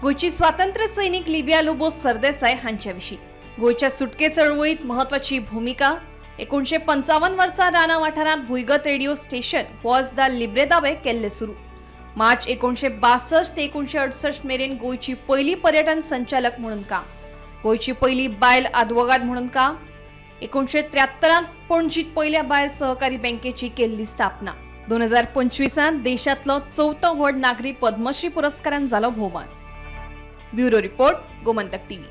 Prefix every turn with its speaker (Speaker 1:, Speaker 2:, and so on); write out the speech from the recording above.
Speaker 1: गोंयची स्वातंत्र्य सैनीक लिबिया लोबो सरदेसाय हांचे विशीं. गोंयच्या सुटके चळवळीत म्हत्वाची भुमिका. 1955 वर्सा राना वाठारांत भुंयगत रेडिओ स्टेशन वॉज the लिब्रेदावे केल्ले सुरू. मार्च 1962 ते 1968 मेरेन गोंयची पयली पर्यटन संचालक म्हणून काम. गोंयची पयली बायल आदवोगाद म्हणून काम. 1973त पणजीत पयल्या बायल सहकारी बँकेची केल्ली स्थापना. 2025त देशांतलो चवथो व्हड नागरी पद्मश्री पुरस्कारान जालो भोवमान. Bureau report, Gomantak TV.